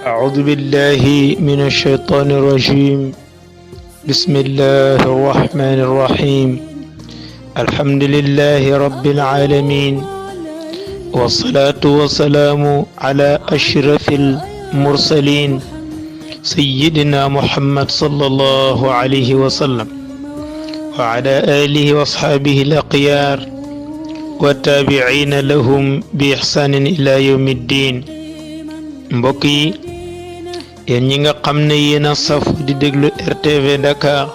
أعوذ بالله من الشيطان الرجيم بسم الله الرحمن الرحيم الحمد لله رب العالمين والصلاة والسلام على أشرف المرسلين سيدنا محمد صلى الله عليه وسلم وعلى آله وأصحابه الأخيار والتابعين لهم بإحسان إلى يوم الدين mbokk yi yéen ñi nga xam ne yéen a saf di déglu RTV Dakar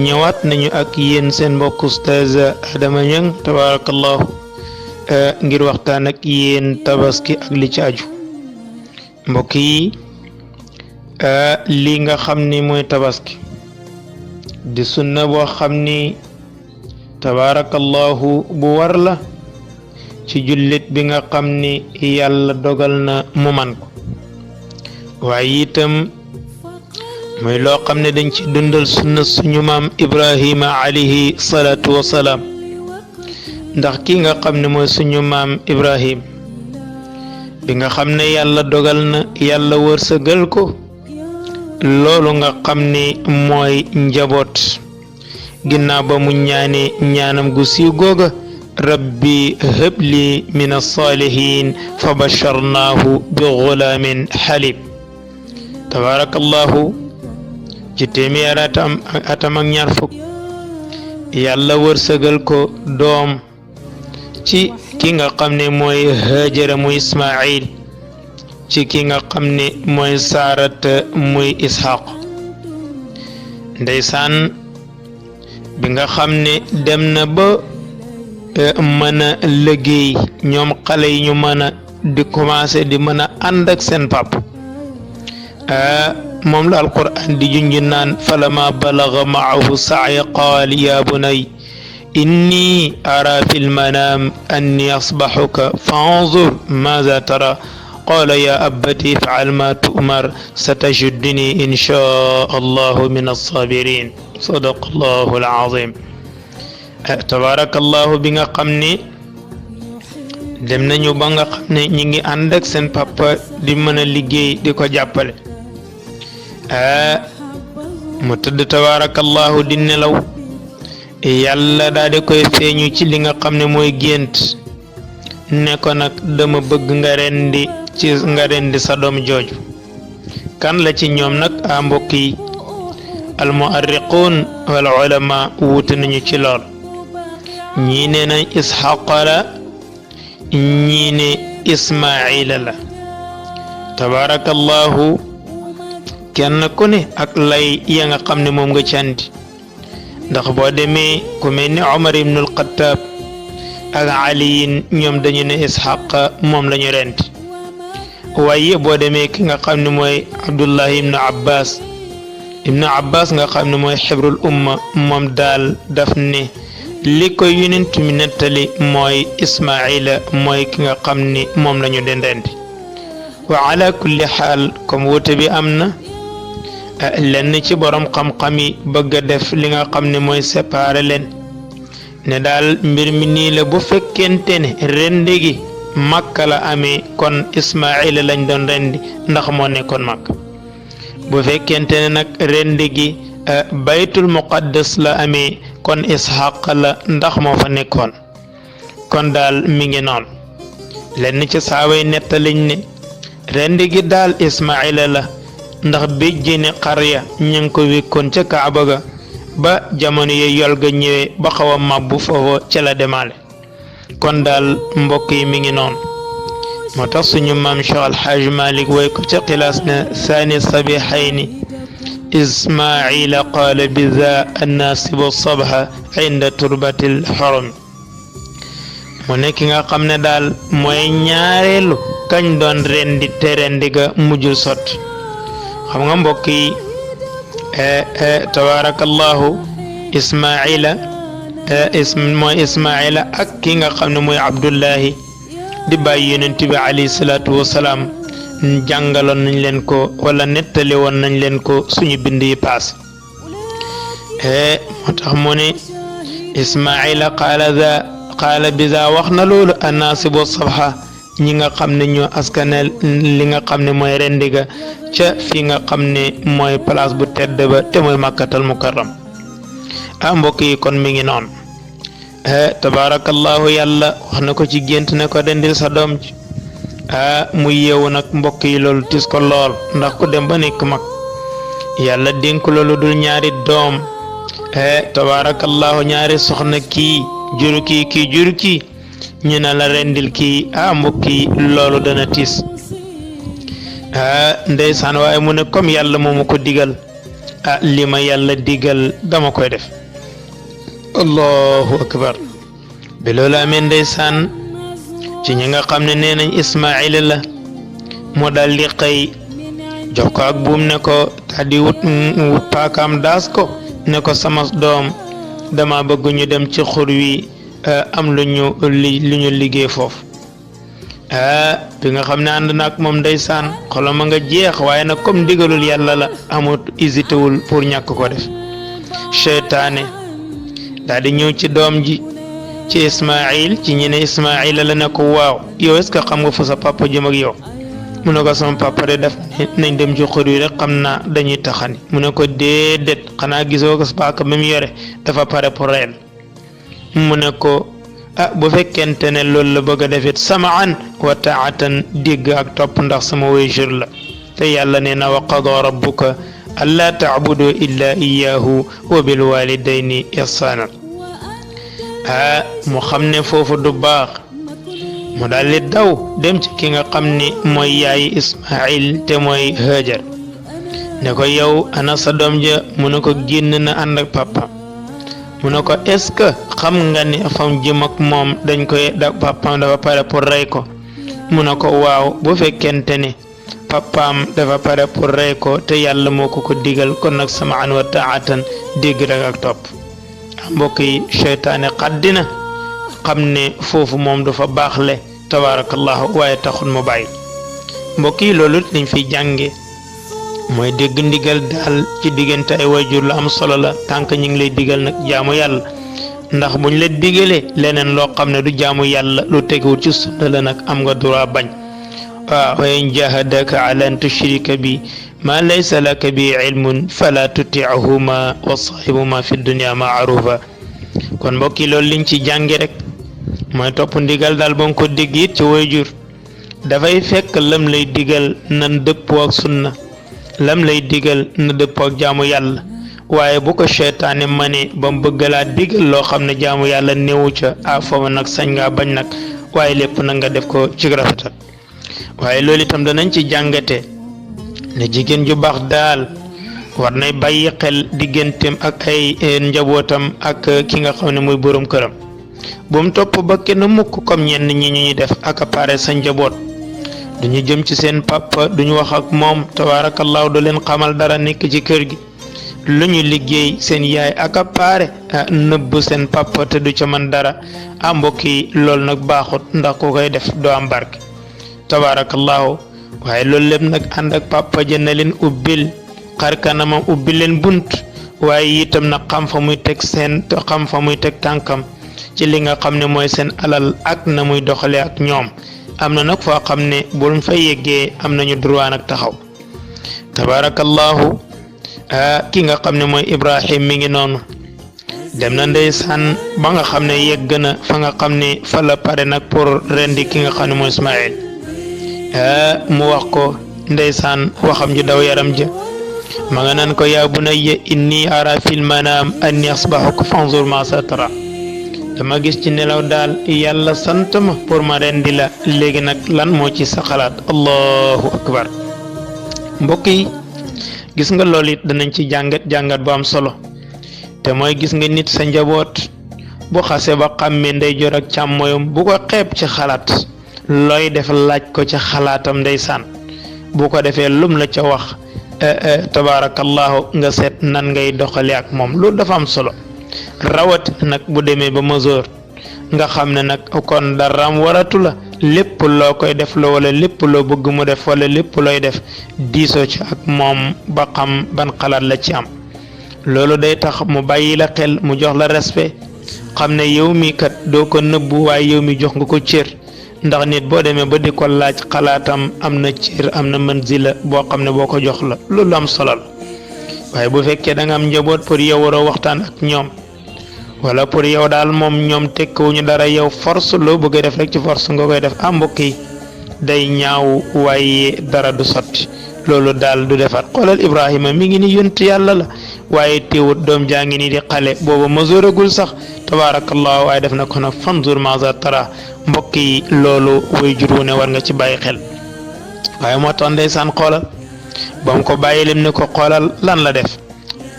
ñëwaat nañu ak yéen seen mbokk Oustaz Adama Niang tabarakallahu ngir waxtaan ak yéen tabaski ak li ci aju mbokk yi li nga xam ni mooy tabaski di sunna boo xam ni tabarakallahu bu war la ci jullit bi nga xam ni yàlla dogal na mu man ko waaye itam mooy loo xam ne dañ ci dundal sunna suñu maam Ibrahima alayhi salaatu wasalaam ndax ki nga xam ne mooy suñu maam Ibrahim bi nga xam ne yàlla dogal na yàlla wërsëgal ko loolu nga xam ne mooy njaboot ginnaaw ba mu ñaane ñaanam gu siiw googa rabbi habli min as-salihin fa basharnahu bi ghulamin halim tabarakallahu ci téeméer atam ak ñaar fukk yàlla wërsëgal ko doom ci ki nga xam ne mooy Haajara muy Ismaayil ci ki nga xam ne mooy Saarata muy Ishaq ndeysaan bi nga xam ne dem na ba mën a liggéey ñoom xale yi ñu mën a di commencé di mën a ànd ak seen pap moom la alquran di junj naan falama balaga maahu saaya qaal ya bunay inni ara fi lmanam anni asbaxuka fanzur maza tara qala ya abati ifcal ma tu'mar satajiduni insha allahu min alsabirin sadaqa allahu alazim tabarakallahu bi nga xam ne dem nañu ba nga xam ne ñi ngi ànd ak seen papa di mën a liggéey di ko jàppale mu tëdd tabarakallahu di nelaw yàlla daal di koy feeñu ci li nga xam ne mooy gént ne ko nag dama bëgg nga rendi sa doom jooju kan la ci ñoom nag a mbokk yi almuarriquun wal ulama wuute nañu ci lool ñii ne nañ isxaqa la ñii ne ismaila la tabarakallahu kenn ku ne ak lay ya nga xam ne moom nga candi ndax boo demee ku mel ni Omar ibn al-Khattab ak aliyin ñoom dañu ne isxaqa moom la ñu rendi waaye boo demee ki nga xam ne mooy Abdullahi ibnu Abbas nga xam ne mooy xibrul umma moom daal daf ne li ko yonent mi nettali mooy Ismaila mooy ki nga xam ni moom la ñu den rendi wa ala kulli xaal comme wuute bi am na lenn ci borom xam-xam yi bëgg a def li nga xam ne mooy séparer leen ne daal mbir mi nii la bu fekkente ne rendi gi Makka la amee kon Ismaila lañ doon rendi ndax moo nekkoon Makka bu fekkente ne nag rendi gi baytul muqaddas la amee kon Ishaq la ndax moo fa nekkoon kon daal mi ngi noonu lenn ci saaway nettaliñ ne rendi gi daal Ismaila la ndax béjjéni xar ya ñu ngi ko wékkoon ca Kaaba ga ba jamono yi yol ga ñëwee ba xaw a màbbu foofu ca la demaale kon daal mbokk yi mi ngi noonu moo tax suñu maam Cheikh Alxaaj Malik way ko ca xilaas ne saani sabihayni Ismaila qaala biza annasibu sabha inda turbatil xorom mu nekk nga xam ne daal mooy ñaareelu kañ doon rendi te rendi ga mujjul sotti xam nga mbokk yi tabarakallahu mooy Ismaila ak ki nga xam ne mooy Abdullahi di bàyyi yonent bi alayhi salaatu wasalaam jàngaloon nañ leen ko wala nettali woon nañ leen ko suñu bind yi paas moo tax mu ne Ismaila qaala biza wax na loolu annasibu sabha ñi nga xam ne ñoo askanel li nga xam ne mooy rendiga ca fi nga xam ne mooy place bu tedd ba te mooy Makkatal Mukarram mbokk yi kon mi ngi noonu tabarakallahu yàlla wax na ko ci gént ne ko rendil sa doom ji mu yeewu nag mbokk yi loolu tis ko lool ndax ku dem ba nekk mag yàlla dénk loolu dul ñaari doom tabarakallahu ñaari soxna kii juru kii ñu ne la rendil kii mbokk yi loolu dana tis ndeysaan waaye mu ne comme yàlla moomu ko digal li ma yàlla digal dama koy def allahu akbar bi loolu amee ndeysaan ci ñi nga xam ne nee nañ Ismaayil la moo daal di xëy jox ko ak buum ne ko daal di wut paakaam daas ko ne ko sama doom dama bëgg ñu dem ci xur wi am lu ñu liggéey foofu bi nga xam ne ànd naag moom ndeysaan xolam a nga jeex waaye nag comme ndigalul yàlla la amut hésité wul pour ñàkk ko def seytaane daal di ñëw ci doom ji ci Ismaayil ci ñene Ismaayil la ne ko waaw yow est-ce que xam nga fu sa papa jëm ak yow mu ne ko sama papa de def nañ dem ci xur yi rek xam naa dañuy taxani mu ne ko déedéet xanaa gisoo ko sa paaka ba mu yore dafa pare pour reyal mu ne ko bu fekkente ne loolu la bëgg a defit samaan wa taatan dégg ak topp ndax sama waajur la te yàlla nee na wa qadaa rabbuka allaa taabudu illa iyyahu wa bil walidayni ihsana mu xam ne foofu du baax mu daal di daw dem ci ki nga xam ne mooy yaayi Ismaayil te mooy Hajar ne ko yow ana sa doom ja mu ne ko génn na ànd ak papa mu ne ko est-ce que xam nga ni fam jëm ak moom dañ koy papaam dafa pare pour rey ko mu ne ko waaw bu fekkente ne papaam dafa pare pour rey ko te yàlla moo ko digal kon nag samaan wa taatan dégg rek ak topp mbokk yi seytaane xaddina xam ne foofu moom dafa baaxle tabarakallahu waaye taxul mu bàyyi mbokk yi loolu dañ fiy jànge mooy dégg ndigal daal ci diggante ay wayjur la am solo la tànk ñu ngi lay digal nag jaamu yàlla ndax buñ la digalee leneen loo xam ne du jaamu yàlla lu teguwul ci sunna la nag am nga droit bañ wa in jahadaka ala an tushrika bi ma laysa laka bi ilmun fala tuti'huma wa sahibuma fi dunya ma'rufa kon mbokk yi loolu liñ ci jànge rek mooy topp ndigal daal ba nga ko dégg it ci wayjur dafay fekk lam lay digal nan dëppoo ak sunna lam lay digal na dëppoo ak jaamu yàlla waaye bu ko seytaane mane ba mu bëgg laa digal loo xam ne jaamu yàlla néewu ca foofu nag sañ ngaa bañ nag waaye lépp nag nga def ko ci rafetal waaye loolu itam danañ ci jàngate ne jigéen ju baax daal war nay bàyyi xel digganteem ak ay njabootam ak ki nga xam ne muy borom këram bu mu topp ba kenn mukk comme ñenn ñi ñuy def ak pare sa njaboot duñu jëm ci seen papa duñu wax ak moom tabarakallahu du leen xamal dara nekk ci kër gi lu ñu liggéey seen yaay ak pare nëbb seen papa te du ca man dara mbokk yi loolu nag baaxut ndax ku koy def doo am barke tabarakallahu waaye loolu lépp nag ànd ak papa ja na leen ubbil xar kanamam ubbil leen bunt waaye itam nag xam fa muy teg tànkam ci li nga xam ne mooy seen alal ak na muy doxale ak ñoom am na nag foo xam ne buñ fa yeggee am nañu droit nag taxaw tabarakallahu ki nga xam ne mooy Ibrahim mi ngi noonu dem na ndeysaan ba nga xam ne yegg na fa nga xam ne fa la pare nag pour rendi ki nga xam ne mooy Ismaayil mu wax ko ndeysaan waxam ju daw yaram ja ma nga naan ko yaa bunayya inni ara fil manam anni asbahuka fanzur ma sa tara dama gis ci nelaw daal yàlla sant ma pour ma rendi la léegi nag lan moo ci sa xalaat allahu akbar mbokk yi gis nga loolu it danañ ci jàngat bu am solo te mooy gis nga nit sa njaboot bu xase ba xàmmee ndeyjoor ak càmmooyam bu ko xeeb ci xalaat looy def laaj ko ci xalaatam ndeysaan bu ko defee lum la ca wax tabarakallahu nga seet nan ngay doxale ak moom loolu dafa am solo rawat nag bu demee ba mesure nga xam ne nag kon daraam waratu la lépp loo koy def la wala lépp loo bëgg mu def wala lépp looy def diisoo ci ak moom ba xam ban xalaat la ci am loolu day tax mu bàyyi la xel mu jox la respect xam ne yow mi kat doo ko nëbbu waaye yow mi jox nga ko cër ndax nit boo demee ba di ko laaj xalaatam am na cër am na manzila boo xam ne boo ko jox la loolu am solo la waaye bu fekkee da nga am njaboot pour yow waroo waxtaan ak ñoom wala pour yow daal moom ñoom tekkiwuñu dara yow force loo bëgg a def rek ci force nga koy def mbokk yi day ñaaw waaye dara du sotti loolu daal du defar xoolal Ibrahima mi ngi ni yonent yàlla la waaye teewut doom jaa ngi ni di xale booba masooragul sax tabaarakallah waaye def na ko nag fanzur maza tara mbokk yi loolu way jur wu ne war nga ci bàyyi xel waaye moo tax ndeysaan xoolal ba mu ko bàyyi lim ne ko xoolal lan la def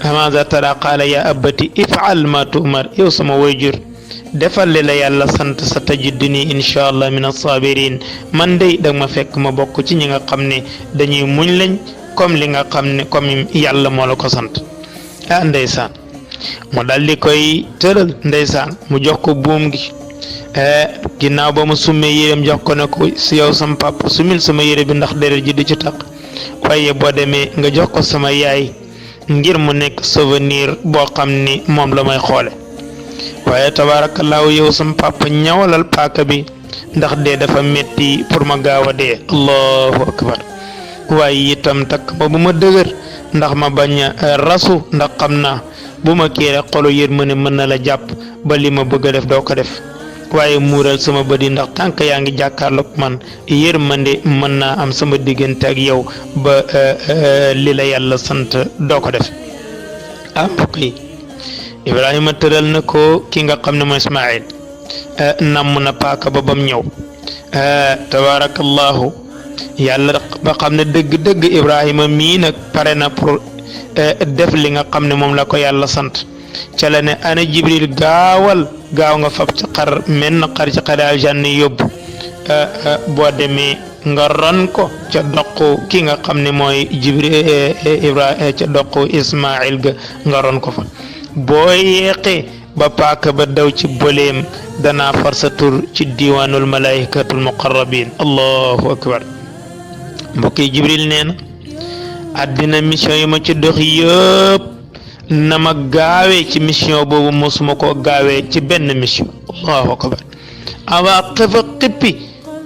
maza tara qaala ya abati if'al ma tu'mar yow sama way jur defal li la yàlla sant sa tajiduni insha allah min as-sabirin man day dag ma fekk ma bokk ci ñi nga xam ne dañuy muñ lañ comme li nga xam ne comme yàlla moo la ko sant ndeysaan mu dal di koy tëral ndeysaan mu jox ko buum gi ginnaaw ba mu summee yéreem jox ko ne ko si yow sama papa sumil sama yére bi ndax deret ji du ci taq waaye boo demee nga jox ko sama yaay ngir mu nekk souvenir boo xam ni moom la may xoole waaye tabaarakallaahu yow sama papa ñawalal paaka bi ndax dee dafa metti pour ma gaaw a dee allahu akbar waaye itam takk ma bu ma dëgër ndax ma bañ a rasu ndax xam naa bu ma kii rek xolu yërmande mën na la jàpp ba li ma bëgg a def doo ko def waaye muural sama bët yi ndax tànk yaa ngi jàkkaarloog man yërmande mën naa am sama diggante ak yow ba li la yàlla sant doo ko def mbokk yi Ibrahima tëral na ko ki nga xam ne mooy Ismaïl namm na paaka ba bam ñëw tabaarakallahu yàlla ba xam ne dëgg-dëgg Ibrahima mii nag pare na pour def li nga xam ne moom la ko yàlla sant ca la ne ana Jibril gaawal gaaw nga fab ci xar menn xar ci xari aljanna yóbbu boo demee nga ron ko ca doq ki nga xam ne mooy Jibril Ibrahima ca doq Ismaïl ga nga ron ko fa boo yeexee ba paaka ba daw ci boleem danaa far sa tur ci diwaanul malaikatul muqarrabin allahu akbar mbokk yi Jibril nee na àddina mission yi ma ci dox yëpp na ma gaawee ci mission boobu mosuma koo gaawee ci benn mission allahu akbar awaa xifa xippi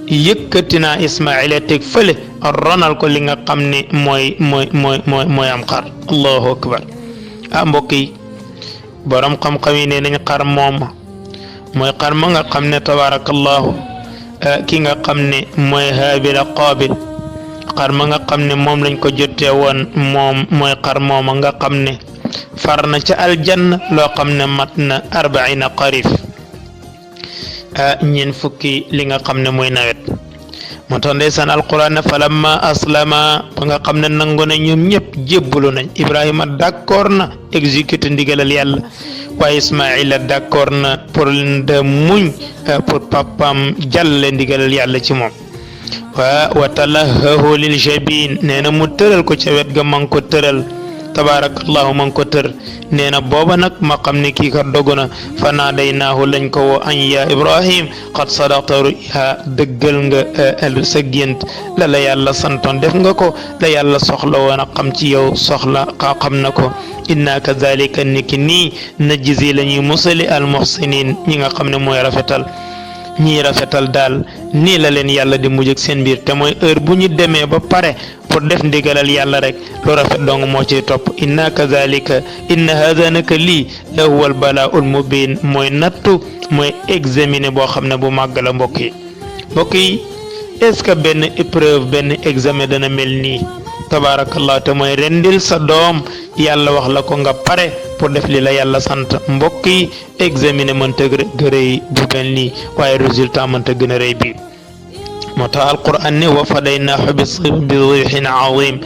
yëkkati naa Ismaïla teg fële ronal ko li nga xam ne mooy am xar allahu akbar mbokk yi borom xam-xam yi nee nañ xar moom mooy xar ma nga xam ne tabaarakallahu ki nga xam ne mooy Haabil Qaabil xar ma nga xam ne moom lañ ko jotee woon moom mooy xar mooma nga xam ne far na ca aljanna loo xam ne mat na 40 xarif ñeen fukki li nga xam ne mooy nawet moo tax ndeysaan alquran ne falamma aslama ba nga xam ne nangu na ñoom ñëpp jébbalu nañ Ibrahima d'accord na exécuter ndigalal yàlla waaye Ismaïla d'accord na pour de muñ pour papam jàlle ndigalal yàlla ci moom wa talahahu lil jabin nee na mu tëral ko ca wet ga man ko tëral tabaarakallahu man ko tër nee na booba nag ma xam ne kii kat dogu na fa naadaynaahu lañ ko woo an ya Ibrahim qad sadaqta ruya dëggal nga sa gént la la yàlla santoon def nga ko la yàlla soxla woon a xam ci yow soxla xam na ko inna kadhalika niki nii najzi la ñuy musali al muhsinin ñi nga xam ne mooy rafetal ñii rafetal daal nii la leen yàlla di mujj ak seen biir te mooy heure bu ñu demee ba pare pour def ndigalal yàlla rek lu rafet dong moo ciy topp inna kadhalika inna hadha naka lii la huwa al bala'ul mubin mooy nattu mooy examiner boo xam ne bu màgg la mbokk yi est-ce que benn épreuve benn examen dana mel nii tabaarakallah te mooy rendil sa doom yàlla wax la ko nga pare pour def li la yàlla sant mbokk yi examiner mënta gërëy bu mel nii waaye résultat mënta gën a rëy bi moo tax alquran ne wa fadaynaahu bi dibhin azim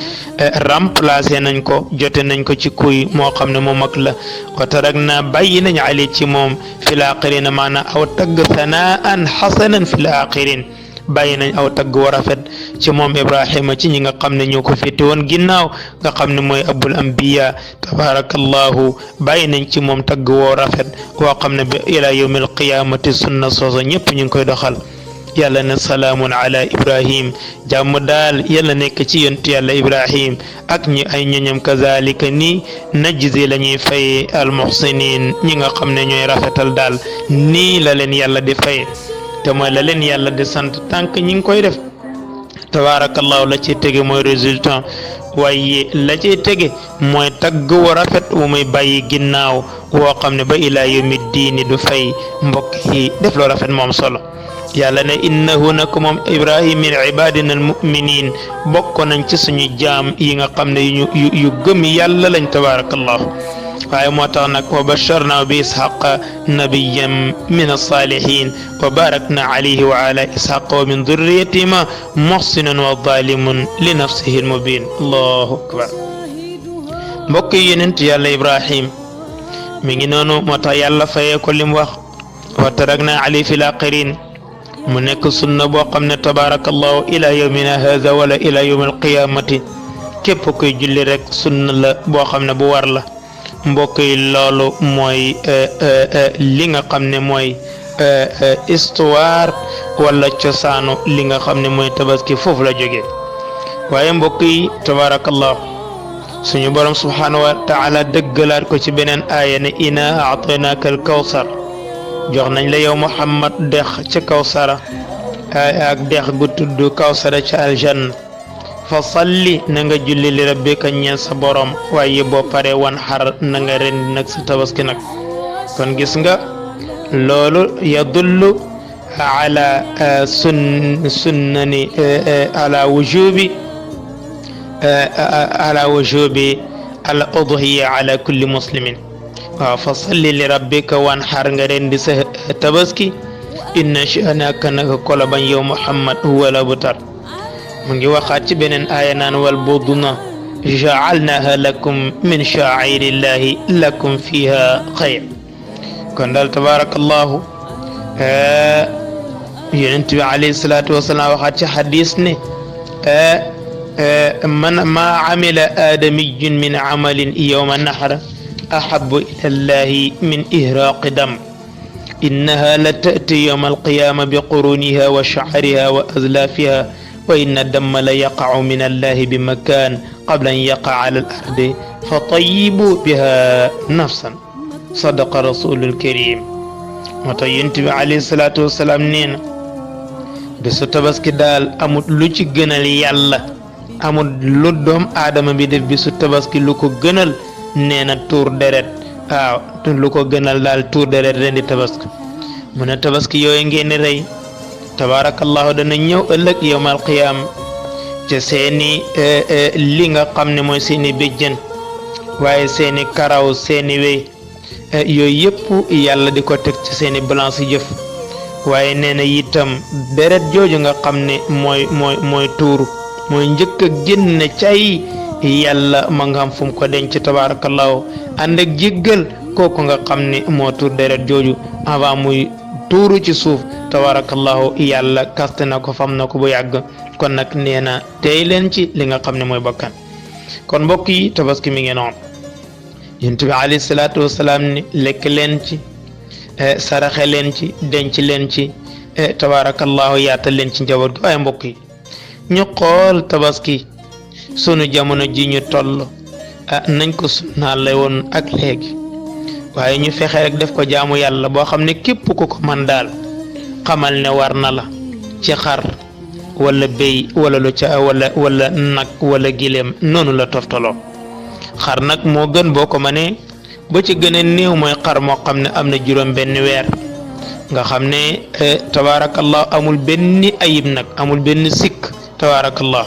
remplacé nañ ko jote nañ ko ci kuy moo xam ne mu mag la wa tarakna bàyyi nañ ali ci moom fil aaxirin maanaam aw tagg sanaan xasanan fil aaxirin bàyyi nañ aw tagg wa rafet ci moom Ibrahima ci ñi nga xam ne ñoo ko féete woon ginnaaw nga xam ne mooy abul anbiya tabarakallahu bàyyi nañ ci moom tagg woo rafet woo xam ne ba ila yawmil qiyamati sunna sooso ñëpp ñu ngi koy doxal yàlla ne salaamun ala Ibrahim jàmm daal yàlla nekk ci yontu yàlla Ibrahim ak ñi ay ñoñam kazalika nii najzi la ñuy fay al muhsinin ñi nga xam ne ñooy rafetal daal nii la leen yàlla di fay te mooy la leen yàlla di sant tànk ñi ngi koy def tabarakallahu la ci tege mooy résultat waaye la ci tege mooy tagg wu rafet wu muy bàyyi ginnaaw woo xam ne ba ilaa yawmi diini du fay mbokk yi def loo rafet moom solo yàlla ne innahu nak moom ibrahim min ibadina almuminin bokk nañ ci suñu jaam yi nga xam ne yu gëm yàlla lañ tabarakallahu waaye moo tax nag wa basharna bi ishaqa nabiyan min alsalihin wa barakna alayhi wa ala ishaqa wa min dhurriyatima muhsinun wa zalimun li nafsihi almubin allahu akbar mbokk yi yonent yàlla ibrahim mi ngi noonu moo tax yàlla fayee ko lim wax wa tarakna alayhi fil axirin mu nekk sunna boo xam ne tabarakallahu ila yawmina hadha wala ila yawm alqiyamati képp koy julli rek sunna la boo xam ne bu war la mbokk yi loolu mooy li nga xam ne mooy histoire wala cosaanu li nga xam ne mooy tabaski foofu la jógee waaye mbokk yi tabarakallahu suñu borom subhanahu wa taala dëggalaat ko ci beneen aaya ne ina a'taynaka al kawsar jox nañ la yow Muhammad dex ca kawsara ak dex gu tudd kawsara ca aljanna fa salli na nga julli li rabbika ñeel sa borom waaye boo pare wan xar na nga rendi nag sa tabaski nag kon gis nga loolu yadullu ala sunnani ala wujubi al udhiya ala kulli muslimin waaw fa salli li rabbika wan xar nga rendi sa tabaski inna sha'naka naka kola bañ yow Muhammad huwa la butar mu ngi waxaat ci beneen aaya naan wal buduna ja'alnaha lakum min sha'airillahi lakum fiha xayr kon daal tabarakallahu yonent bi alayhi salatu wasalaam waxaat ci xadis ne man ma amila adamiyun min amalin yawma nahra ahabu ila allahi min ihraqi dam innaha la ta'ti yawma alqiyama biquruniha wa sha'riha wa azlafiha wa inna damma la yaqa'u min allahi bimakan qabla an yaqa'a ala al-ardi fatayyibu biha nafsan sadaqa rasulul karim moo tax yonent bi alayhi salatu wasalaam nee na bésu tabaski daal amut lu ci gënal yàlla amul lu doom aadama bi def bésu tabaski lu ko gënal nee na tuur deret waaw lu ko gënal daal tuur deret rendi tabaski mu ne tabaski yooyu ngeen di rey tabarakallahu dana ñëw ëllëg yawmal qiyaam ca seeni li nga xam ne mooy seeni béjjën waaye seeni karaw seeni wey yooyu yëpp yàlla di ko teg ci seeni balance jëf waaye nee na itam deret jooju nga xam ne mooy tuuru mooy njëkk a génn cay yàlla ma nga xam fu mu ko denc tabarakallahu ànd ak jéggal kooku nga xam ne moo tuur deret jooju avant muy tuuru ci suuf tabarakallahu yàlla kaste na ko fam na ko bu yàgg kon nag nee na tey leen ci li nga xam ne mooy bakkan kon mbokk yi tabaski mi ngi noonu yonent bi alayhi salaatu wasalaam ni lekk leen ci saraxe leen ci denc leen ci tabarakallahu yaatal leen ci njaboot gi waaye mbokk yi ñu xool tabaski sunu jamono ji ñu toll nañ ko sunnaal la woon ak léegi waaye ñu fexe rek def ko jaamu yàlla boo xam ne képp ku ko man daal xamal ne war na la ci xar wala béy wala lu ca wala nag wala gileem noonu la toftaloo xar nag moo gën boo ko mënee ba ci gën a néew mooy xar moo xam ne am na juróom benn weer nga xam ne tabaarakallah amul benn ayib nag amul benn sikk tabaarakallah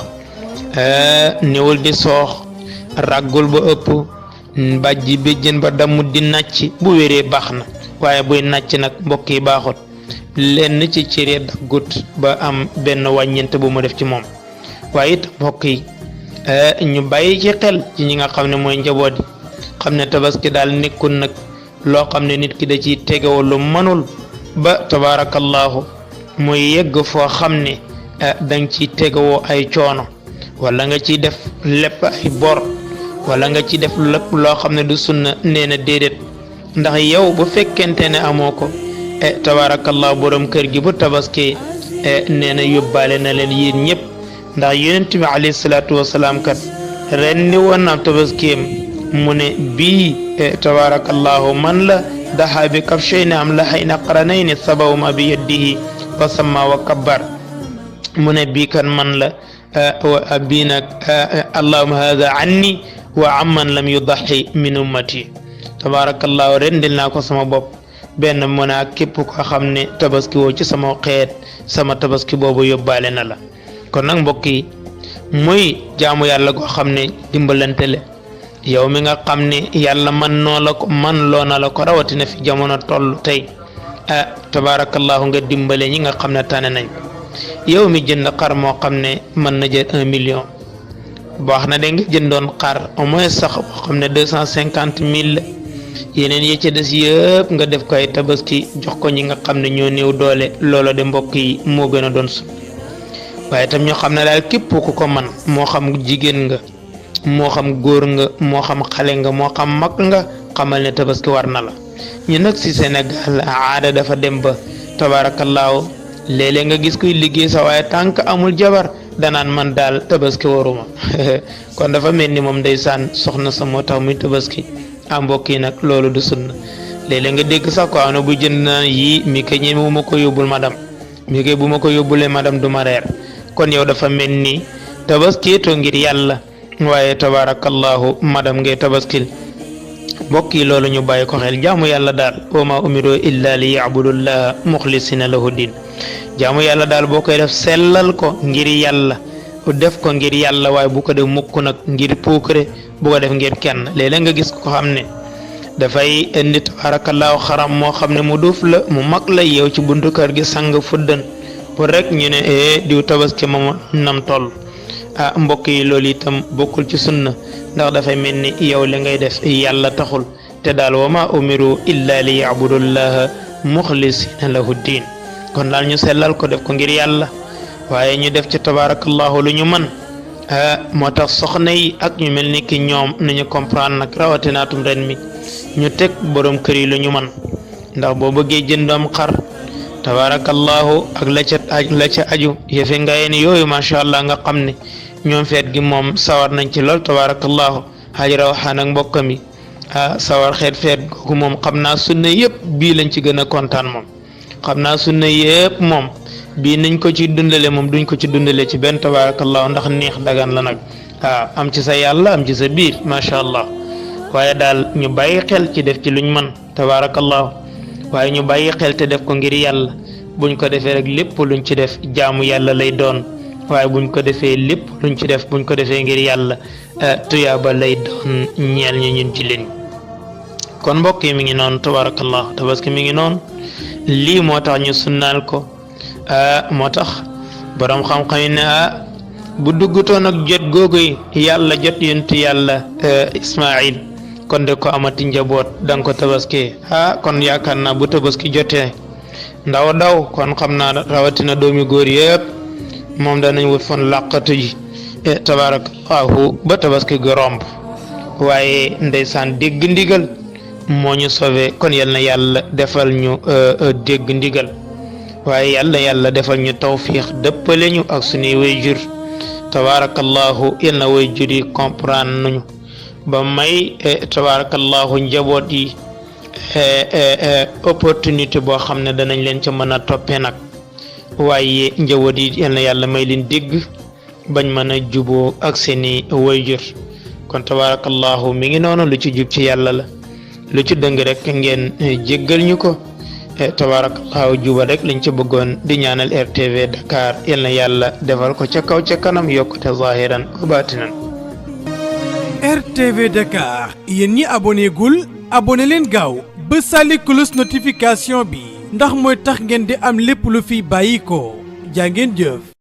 néewul di soox raggul ba ëpp bàjji béjjën ba dammut di nàcc bu wéree baax na waaye buy nàcc nag mbokk yi baaxut lenn ci cëree daggut ba am benn wàññeent bu mu def ci moom waaye it mbokk yi ñu bàyyi ci xel ci ñi nga xam ne mooy njaboot yi xam ne tabaski daal nekkul nag loo xam ne nit ki da ciy tegewoo lu mënul ba tabaarakallahu muy yegg foo xam ne danga ciy tegewoo ay coono wala nga ciy def lépp ay bor wala nga ci def lépp loo xam ne du sunna nee na déedéet ndax yow bu fekkente ne amoo ko tabarakallah borom kër gi bu tabaski nee na yóbbaale na leen yéen ñëpp ndax yonent bi alayhi salaatu wasalaam kat ren ni woon na tabaskiyam mu ne bii tabarakallahu man la daxa bi kabshayni am la xayna qaranayni sabawma bi yadihi wa samma wa kabbar mu ne bii kan man la bii nag allahumma hada anni wa amman lam yudaxi min ummati tabarakallahu rendil naa ko sama bopp benn mu ne ak képp koo xam ne tabaski woo ci sama xeet sama tabaski boobu yóbbaale na la kon nag mbokk yi muy jaamu yàlla goo xam ne dimbalante le yow mi nga xam ne yàlla man loo na la ko rawatina fi jamono toll tey tabarakallahu nga dimbale ñi nga xam ne tane nañ yow mi jënd xar moo xam ne mën na jël 1 million baax na de nga jëndoon xar au moins sax boo xam ne 250,000 yeneen yi ci des yëpp nga def ko ay tabaski jox ko ñi nga xam ne ñoo néew doole loolo de mbokk yi moo gën a doon su waaye tam ñoo xam ne daal képp ku ko man moo xam jigéen nga moo xam góor nga moo xam xale nga moo xam mag nga xamal ne tabaski war na la ñu nag si Sénégal aada dafa dem ba tabaarakallaahu léeg-léeg nga gis kuy liggéey sa waaye tànk amul jabar danaan man daal tabaski waruma kon dafa mel ni moom ndeysaan soxna sa moo tax muy tabaski mbokk yi nag loolu du sunna léeg-léeg nga dégg sax ko am na bu jënd naan yii mi ko ñeme bu ma ko yóbbul madam mi ko bu ma ko yóbbulee madam du ma reer kon yow dafa mel ni tabaskiyetoo ngir yàlla waaye tabarakallahu madam ngay tabaskil mbokk yi loolu ñu bàyyi ko xel jaamu yàlla daal wa ma umiru illa li ya'budullaha mukhlisina lahu din jaamu yàlla daal boo koy def sellal ko ngir yàlla def ko ngir yàlla waaye bu ko def mukk nag ngir puukare bu ko def ngir kenn léeg-léeg nga gis ko xam ne dafay indi tabarakallahu xaram moo xam ne mu duuf la mu mag la yow ci buntu kër gi sang fuddan pour rek ñu ne diw tabaski moom nam toll mbokk yi loolu itam bokkul ci sunna ndax dafay mel ni yow li ngay def yàlla taxul te daal wa ma umiru illa li ya'budullaha mukhlisina lahu din kon daal ñu sellal ko def ko ngir yàlla waaye ñu def ci tabarakallahu lu ñu mën moo tax soxna yi ak ñu mel ni ki ñoom nañu comprendre nag rawatinaatum ren mi ñu teg borom kër yi lu ñu mën ndax boo bëggee jëndoom xar tabarakallahu ak la ca aju yëfe ngayeen yooyu macha allah nga xam ne ñoom feet gi moom sawar nañ ci lool tabarakallahu hajra waxaan ak mbokkam yi sawar feet googu moom xam naa sunna yëpp bii lañ ci gën a kontaan moom xam naa sunna yëpp moom bii nañ ko ci dundale moom duñ ko ci dundale ci benn tabarakallahu ndax neex dagan la nag am ci sa yàlla am ci sa biir macha allah waaye daal ñu bàyyi xel ci def ci luñ mën tabarakallahu waaye ñu bàyyi xel te def ko ngir yàlla buñ ko defee rek lépp luñ ci def jaamu yàlla lay doon waaye buñ ko defee lépp luñ ci def buñ ko defee ngir yàlla tuyaaba lay doon ñeel ñu ñun ci leen kon mbokk yi mi ngi noonu tabarakallahu tabaski mi ngi noonu lii moo tax ñu sunnaal ko moo tax borom xam-xam yi ne bu duggutoon ak jot googu yàlla jot yontu yàlla Ismaïl kon de ko amati njaboot danga ko tabaski kon yaakaar naa bu tabaski jotee ndaw daw kon xam naa rawatina doomi góor yëpp moom danañ wut fan làqatu ji tabarakallahu ba tabaski gi romb waaye ndeysaan dégg ndigal moo ñu sauvé kon yal na yàlla defal ñu dégg ndigal waaye yàlla defal ñu tawfiix dëppale ñu ak suñuy wayjur tabarakallahu yal na wayjur yi comprendre nañu ba may tabarakallahu njaboot yi opportunité boo xam ne danañ leen ca mën a toppee nag waaye njaboot yi yal na yàlla may leen dégg bañ mën a juboo ak seeni wayjur kon tabarakallahu mi ngi noonu lu ci jub ci yàlla la lu ci dëng rek ngeen jéggal ñu ko tabarakallahu juba rek lañ ci bëggoon di ñaanal RTV Dakar yal na yàlla defal ko ca kaw ca kanam yokkute zahiran wa batinan. RTV Dakar yéen ñi abonné gul abonné leen gaaw ba sàlli cloche notification bi ndax mooy tax ngeen di am lépp lu fi bàyyi ko jaa ngeen jëf.